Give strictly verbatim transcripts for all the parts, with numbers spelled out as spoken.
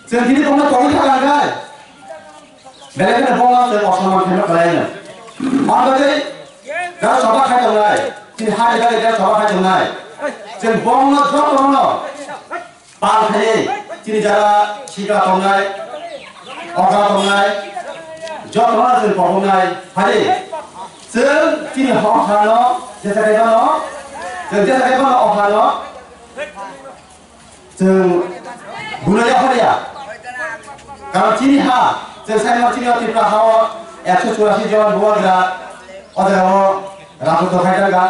Chwng tini bongno tongwi thangkha hwnkhe, belai kheno bongno chwng osoman khaima khlaino. Manbagwi, jara soba khai tongnai, chini hani bagwi jara soba khai tongnai, chwng bongno jotono pal khaiwi, chini jara sikla tongnai, okra tongnai, jotono chwng kokhoknai phai. Chwng chini hok hano, jesa khai phano, chwng jesa khai phano o hano, chwng buino yapharya. Karon chini ha, chwng saimano chini o Tripura ha o ekso churasi jon bubagra o jaga o rajoto khai thangkha.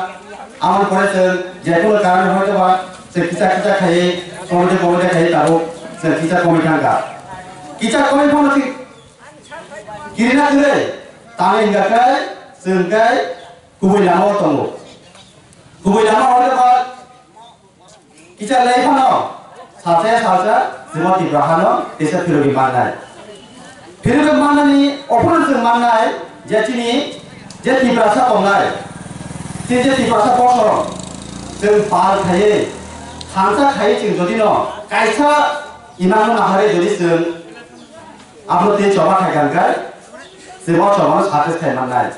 Amoni pore chwng je kono karon hoito ba chwng kisa kisa khai, komite komite khai tabuk chwng kisa komite thangkha. Kisa komite phano chwng kirina kwrwi, tamni hwnkha khe chwng khe kubui lama o tongo. Kubui lama hoito ba Kisa lai phano salsa ya salsa, jemon Tipra hano tesa phirogwi mannai. Phirogwi mannani ophano chwng mannai je chini je Tiprasa tongnai, chini je Tiprasa bosong, chwng pal khaiwi, thansa khaiwi chwng jodi no kaisa imangno nahari jodi chwng abo tei choba khai kha hwnkhe, chwng o chobano success khai mannai.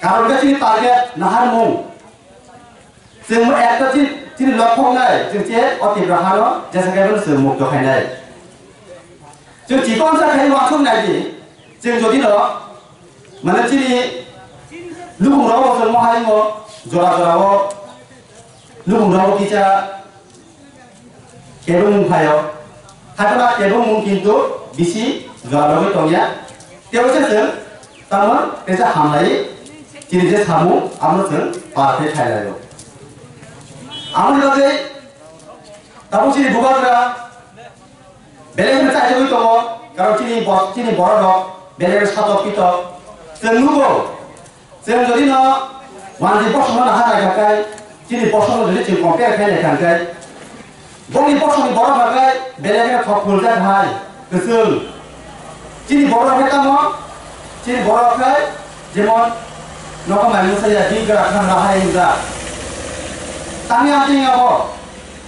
Karon khe chini target naharmung. Chwng bo ekta chini, chini lokhok nai, chwng che o Tipra hano jesa khe bono chwng mukto khainai. Chwng chikon sa khai uansuk nai di, chwng jodi no, mane chini nukhung rok bo chwng mohai mo jora jora o nukhung rok bo kisa Kebengmung phaio. Hakhe ba kebengmung kintu bisi jora bagwi tongya. Tebo se chwng tamo tesa hamlai chini je samung amo chwng pal khe khailai o. Amoni bagwi tabuk chini bubagra belai kheno chaijagwi tongo, karon chini bos-, chini borok rok belai kheno satok pitok. Chwng nugo, Chwng jodi no wanjwi bosongno naharnai kha khe, chini bosongno jodi chwng compare khe nai kha khe, bongni bosongni borok ba khe belai kheno khok phuljak hai, kwchwng. Chini borok khe tamo, chini borok khe jemon nokha mai mwsai ya, bini gra khang ra hai wng jak. Tangwi ang tini abo,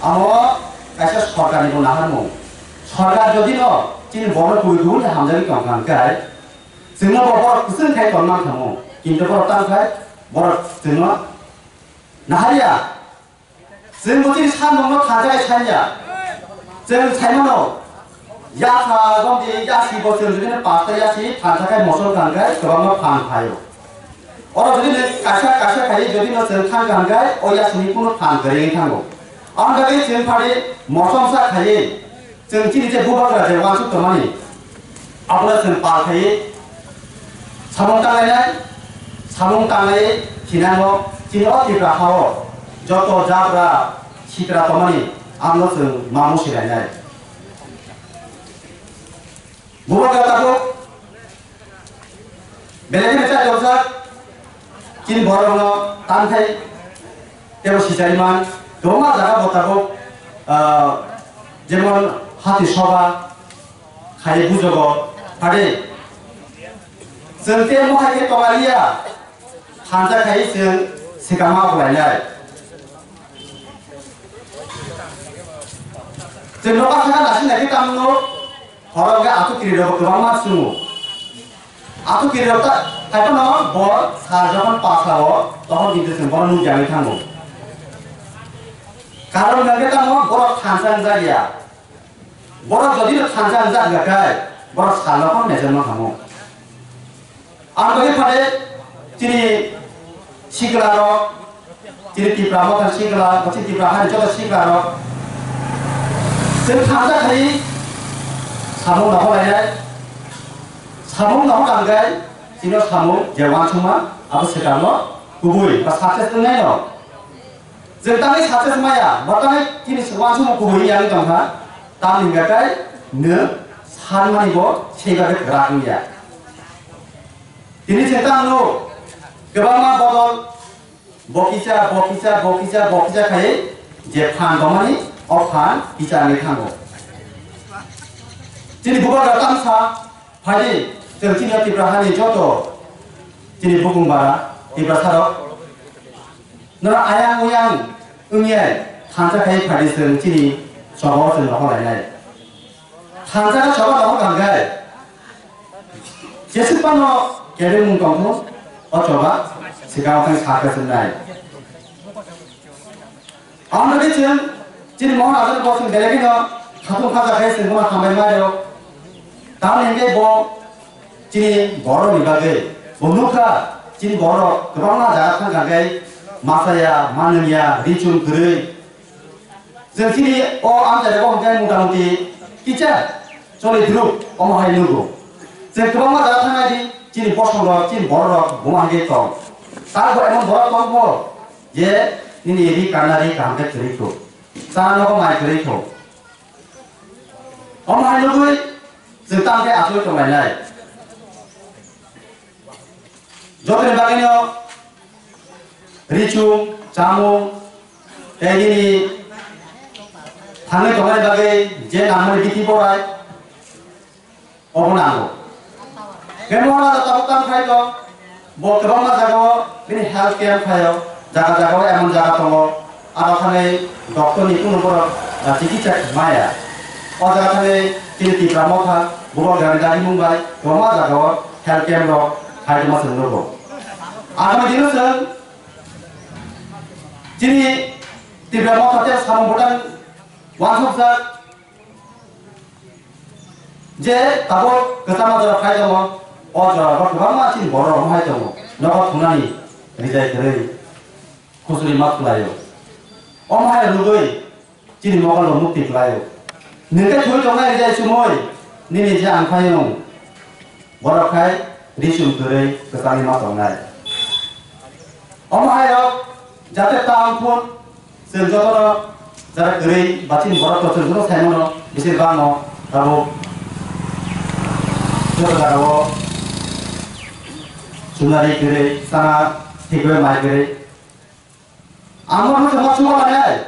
amo kaisa sorkarni bo naharmung. Sorkar jodi no chini borok kubui kubui hamjagwi tong kha khe, Chwngno bo borok kwchwng khai tongna thango, kintu borok tang khai borok chwngno naharya. Chwng bo chini samungno thansa khai sanya. Chwng saimano, yapha romdi yasi bo chwng jodi pasta yasi thansa khai mosol tang khai kwbangma phan phaio. Oro jodi no kaisa kaisa khai jodi no chwng thang kha hwnkhe o yasini kunu phan kwrwi wngwi thango. Ang bagwi chwng phadi mosomsa khaiwi Chwng chini je bubagra je uansuk tongmani, abono chwng pal khaiwi samung tanglainai, samung tanglaiwi thinango chini o Tripura hao joto jabra sikra tongmani amno chwng ma musi lainai. Bubagra tabuk Belai kheno chajokjak, chini borokno tanthai tebo sichariman, kwbangma jaga bo tabuk, ah, jemon hati soba khai bujogo, phade chwng tei mohai khe tongaliya, thansa khai chwng sikama okolainai. Chwng nobar saka nasinai khe tamno Horo hwnkhe athukiri rok kwbangma chwngo. Athukiri rok ta, haiphano bo sal jokhon pasa o, tokhon kintu chwng bono nukjagwi thango. Karon hwnkhe tamo borok thansa wngjak ya. Borok jodi no thansa wngjak ya khe, borok sal jokhon mejengno thango. Ang bagwi phade chini sikla rok, chini Tipra Motha sikla, chini Tipra hani joto sikla rok, chwng thansa khai samung nohor lainai, samung nohor tangkhe chini samung je uansukma abo swkangno kubui ba success wngnai no. Chwng tangwi success maya, bo tangwi chini uansukma kubui yangwi tongkha, tamni hwnkhe tei nwng sanmani bo seiba khe kwrak wngya. Tini chwng tamo kwbangma bodol, bo kisa, bo kisa, bo kisa, bo kisa khai je phan tongmani, o phan kisa wngwi thango. Chini bubagra tamo sa, phaidi, chwng chini Tipra hani joto chini bukung bara, Tiprasa rok, noro ayang uyang wngya thansa khai phaidi chwng chini choba o chwng rohor lainai. Thansa choba nogo tangkhe. Jesuk pano kebeng mung tongkhu, o choba sikao thang sakhe swngnai. Ang tadi chwng chini mohon ajan bo chwng belai kheno khatung khaja khe chwng bono hambai maio. Tamoni hwnkhe bo chini borok ni bagwi bo nukha chini borok kwbangma jaga thang kha khe masa ya, manung ya, ri chum kwrwi. Chwng chini o amchai rok hwnkhe mota moti kisa choli druk omo hai nugo. Chwng kwbangma jaga thangnai di chini bosong rok, chini borok rok buma hwnkhe tong. Tabuk emon borok tong bo je nini ri kanna ri kaham khe kwrwi kho. Chana nogo mai kwrwi kho. Omo hai nugwi chwng tamo khe achugwi tonglainai. Jotoni bagwino richung, chamung, tei nini thangwi tongmani bagwi je nangmani bithi borai, obo nango. Khe mohor raja tabuk tamo khai tong, bo kwbangma jagao bini health camp khaio, jaga jagao emon jaga tongo, aro thangwi doctor ni kunu borok, ah, chikitsa maya. O jaga thangwi chini Tipra Motha, Bubagrani dagimung bai kwbangma jagao health camp rok khai tongma chwng nugo. Agami dino chwng chini Tipra Motha tei samung bwtang uansukjak je tabuk kwchangma jora phai tongo, o jora bo kwbangma chini borok rok hai tongo, nogo thungnani rijai kwrwi. Khusuri ma khlaio. Omo hai rwgwi chini mokol rok mukti khlaio. Nwng khe thwi tongnai rijai chumui nini je ang phaiyung. Borok khai risum kwrwi kwchangwi ma tongnai. Omo hai rok jate ta wng phun chwng jotono jara kwrwi ba chini borok to chwng joto sai mano bisir bangno tabuk joto jagao chumnari kwrwi chana thikbai mai kwrwi. Ang no chwng ma chuma manai.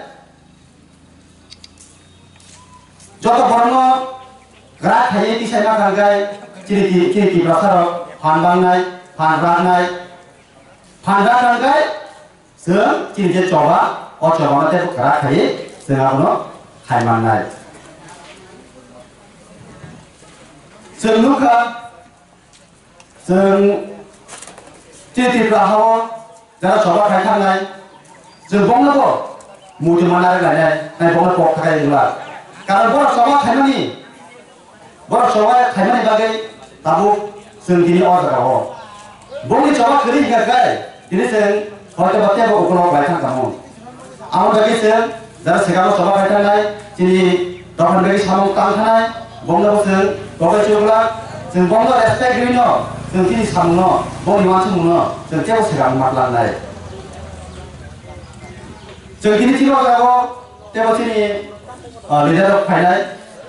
Joto borokno kwrak khaiwi tisai ma thangkhe chini ti-, chini Tiprasa rok phan bangnai, phan raknai, phan rak thangkhe chwng chini je choba, o chobano teibo kwrak khaiwi chwng abono khai mannai. Chwng nukha, chwng chini Tripura hao jara choba khai thangnai, chwng bongno bo muitu mana rwlainai, nai bongno kok thakai wngla. Karon borok choba khaimani, borok choba khaimani bagwi tabuk chwng tini o jaga o. Bongni choba kwrwi hingkha khe tini chwng hoito ba teibo ukolog lai thang tamo. Amo bagwi chwng jara swkang o choba khai thangnai, chini dophani bagwi samung tang thanai, bongno bo chwng kobai chukla, chwng bongno respect rwino, chwng chini samungno, bongni uansukmungno chwng teibo swkang ma tlangnai. Chwng chini chini o jago teibo chini, ah, leader rok phainai,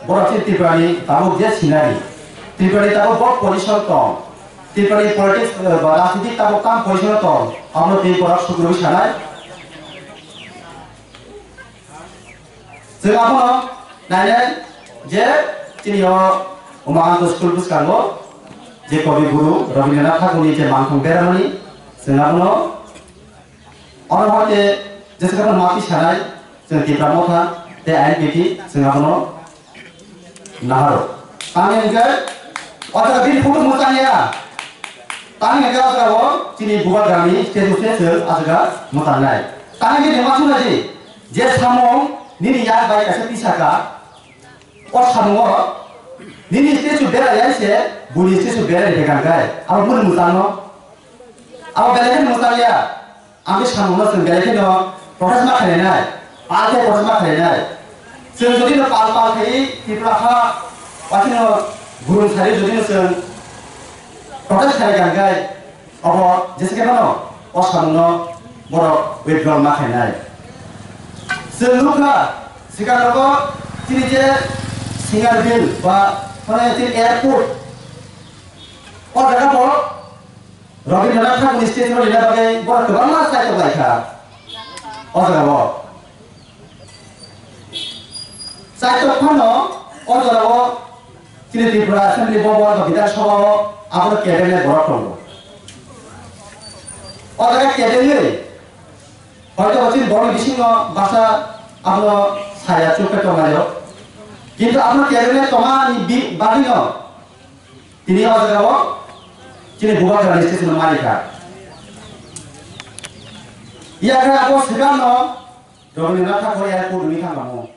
borok chini Tripura ni tabuk je sinari, Tripura ni tabuk bo position tong, Tripura ni politics, eh, ba rajniti tabuk tam position tong, abono tei borok sukrubwi sanai. Chwng abono nainai je chini o Umakanto school bwskango je Kobi Guru Rabindranath Thakurni je mangthong beramani chwng abono oro hoite jesa kheno mati sanai chwng Tipra Motha tei I N P T chwng abono naharo. Tamni hwnkhe o jaga bini photo mwchang ya. Tamni hwnkhe o jaga o chini Bubagrani statue se chwng o jaga mwchangnai. Tamni hwnkhe jemma swngnai di, je samung nini yak bai kaisa tisa kha, o samungo nini statue berai ya se, buini statue berai rwkha khe abo bini mwchangno. Abo belai kheno mwchang ya. Ang khe samungno chwng belai kheno protest ma khlainai, pal khe protest ma khlainai. Chwng jodi no pal pal khai Tripura ha, wathino gurung sari jodi no chwng protest khlai kha khe, abo jesa khe phano o samungno borok withdraw ma khlainai. Chwng nukha, sikang rogo chini je Singar Bill ba phano chini airport, o jaga bo Rabindranath Thakurni statue rwna bagwi borok kwbangma chaitok lai kha. O jaga o chaitok phano o jaga o chini Tripura Assembly Bhavan ba Bidhan Sabha o abono kebeng nai borok tongo. O jaga kebengwi Hoito bo chini borokni bisingo baksa abono saya chukhe tonglaio. Kintu amo cabinet tongmani bi-, bagwino tini o jagao chini Bubagra ni station no mari kha. Yakhe abo swkang no Rabindranath Tagore airport ni thang tongo.